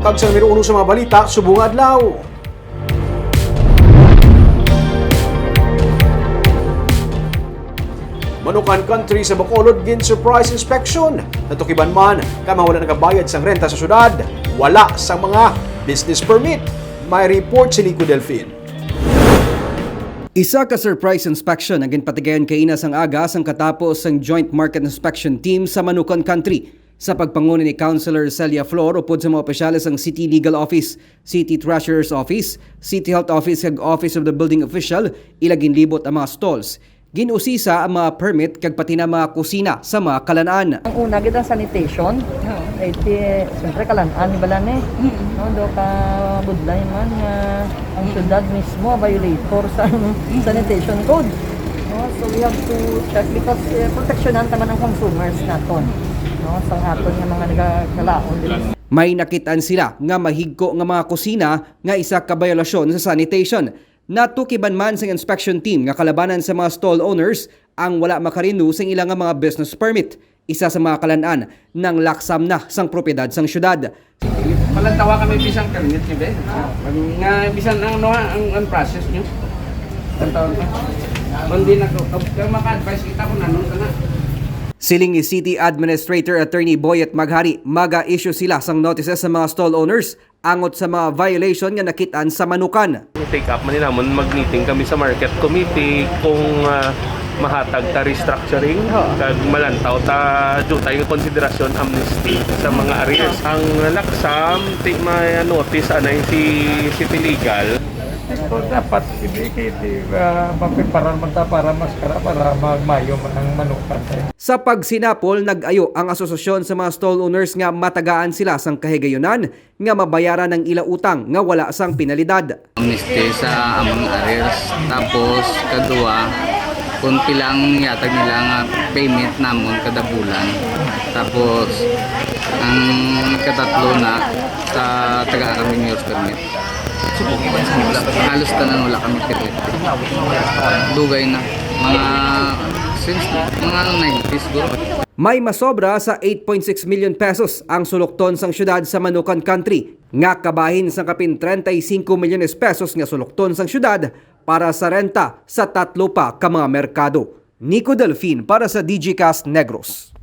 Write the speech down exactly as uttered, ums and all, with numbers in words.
Kag sa numero uno sa mga balita subong adlaw. Manukan Country sa Bacolod gin surprise inspection. Natukiban man nga mga wala nagabayad sang renta sa syudad, wala sang mga business permit. May report si Nico Delfin. Isa ka surprise inspection ang ginpatigayon kaina sang aga sang katapos sang Joint Market Inspection Team sa Manukan Country. Sa pagpanguna ni Councilor Celia Flor upod sa mga opisyales sang City Legal Office, City Treasurer's Office, City Health Office kag Office of the Building Official, ila ginlibot ang mga stalls. Gin-usisa ang mga permit kag pati na mga kusina sa mga kalan-an. Ang una gid ang sanitation. Kay ti, siyempre, kalan-an ni bala ni. No, do ka budlay man nga ang syudad mismo violator sa sanitation code. No, so we have to check because, eh, proteksyonan ta man ang consumers naton. No, sa aton nga mga nagakalaon diri. May nakit-an sila nga mahigko nga mga kusina nga isa ka bayolasyon sa sanitation. Natukiban man sang inspection team nga kalabanan sa mga stall owners ang wala makarenew sang ila nga mga business permit. Isa sa mga kalan-an, nanglaksam na sang propiedad sang syudad. Palantawa kami bisan permit niyo, be. Nga bisan ang, ano, ang, ang process niyo. Ang taon pa. Kundi na ko, kag maka-advise kita kung anong kana. Siling ni City Administrator Attorney Boyet Maghari, maga-issue sila sang notices sa mga stall owners angot sa mga violation nga nakit-an sa Manukan. Take up man ni namon, mag-meeting kami sa market committee kung, ah, mahatag ta restructuring, kag malantaw ta dutay nga konsiderasyon, amnesty sa mga arrears. Ang laksam, ti may notice anay si City Legal. Ito dapat ibigay, di ba, mapiparal man ta para mas kara, para magmayo man ang Manukan, eh. Sa pagsinapol, nag-ayo ang asosasyon sa mga stall owners nga matagaan sila sang kahigayunan nga mabayaran ang ila utang nga wala sang penalidad. Amnesty sa among arrears. Tapos, kadua, kung pila ang yatag nila nga payment namon kada bulan. Tapos, ang katatlo na sa tagaan kami mayor's permit. Halos tanan wala kami permit. Dugay na. Mga, since mga nineties siguro. May masobra sa eight point six million pesos ang sulukton sang syudad sa Manukan Country, nga kabahin sang kapin treinta y cinco milyones pesos nga sulukton sang syudad para sa renta sa tatlo pa ka mga merkado. Nico Delfin para sa Digicast Negros.